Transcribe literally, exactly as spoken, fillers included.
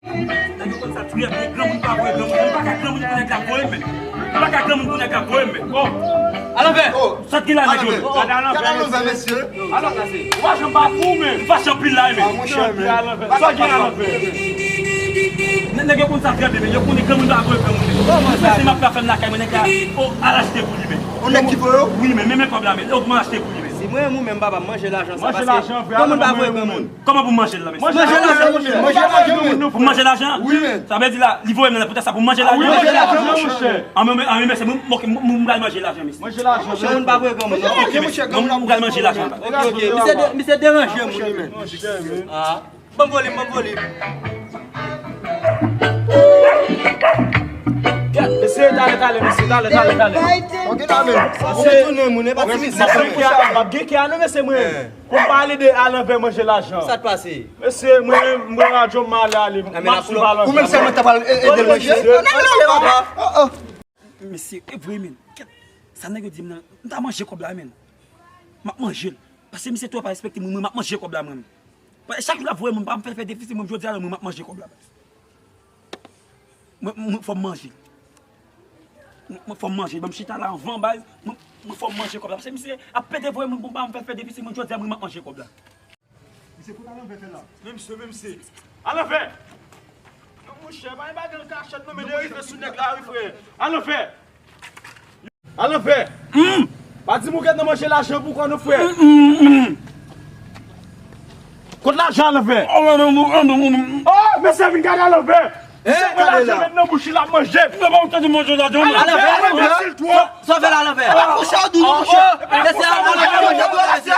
Nèg yo konn sa trè byen, granmoun pa voye granmoun. M pa ka granmoun pou nèg la voye m menm. M pa ka granmoun pou nèg la voye m menm. Oh. Alanvè. Sa k gen la, nèg yo? Gade alanvè, mesye. Ou pa janm pa fou menm. M fache anpil la, men. Sa k gen alanvè? Nèg yo konn sa trè byen, men yo konnen granmoun pa voye granmoun. Mwen se m ap ka fè m lakay mwen, nèg la, oh, al achte pou li, men. Ou nèg ki voye w? Wi, men, men, men kòb la, men. Ou kòman achte pou li, men? Si mwen renmen ou menm, papa, manje lajan sa, paske granmoun pa voye granmoun. Kòman pou m manje l la, mesye? Manje lajan, monchè. Manje lajan? Pou m manje lajan? Wi, men. Sa vle di la, li voye m nan poutèt sa pou m manje lajan? Wi, manje lajan, monchè. An, men, an, men, mesye, mwen, mwen, mwen, mwen pral manje lajan, mesye. Manje lajan. Granmoun pa voye granmoun, non. Ok, men, mwen, mwen pral manje lajan. Ok, ok. Misye de-, misye deranje moun, men. Ah. Ban m volim, ban m volim. Mesye, talè, talè, mesye, talè, talè, talè. Ok, talè. Ou retounen moun, e pa ti mizik sa, monchè. M ap gen kè a, non, mesye, mwen. Pou m pale de alanvè manje lajan. Sa t pase? Mesye, mwen, mwen radyo m ale, ale. M ap swiv alanvè. Ou menm sèlman ta pral e-, ede l manje? Mesye, e vre, men. Kèt, sa nèg yo di m nan, m ta manje kòb la, men. M ap manje l. Paske misye twò pa respekte mwen, mwen, m ap manje kòb la, mwen. Paske chak jou l ap voye mwen, m pa m fè, fè defisi, mwen, jodi a, mwen, m ap manje kòb la. Mwen, mwen, fò m manje. Mwen, mwen, fò m manje. Ban m chita la anvan, baz. Mwen, mwen, fò m manje kòb la. Paske misye ap pede voye mwen, mwen, m pa m fè, fè defisi, mwen, jodi a, mwen, m ap manje kòb la. Misye, kote alanvè fè la? Men misye, men misye. Alanvè! Non, monchè, pa gen bagay an kachèt, non, men de rive sou nèg la, wi, frè. Alanvè! Alanvè! Pa di m ou gentan manje lajan pou kò, non, frè. Kot lajan, alanvè? Oh, mesye, vin gade alanvè! Misye pran lajan, met nan bouch li, l ap manje. Alanvè, alanvè! Sove l, alanvè! Mesye, alanvè, manje dwòl, mesye.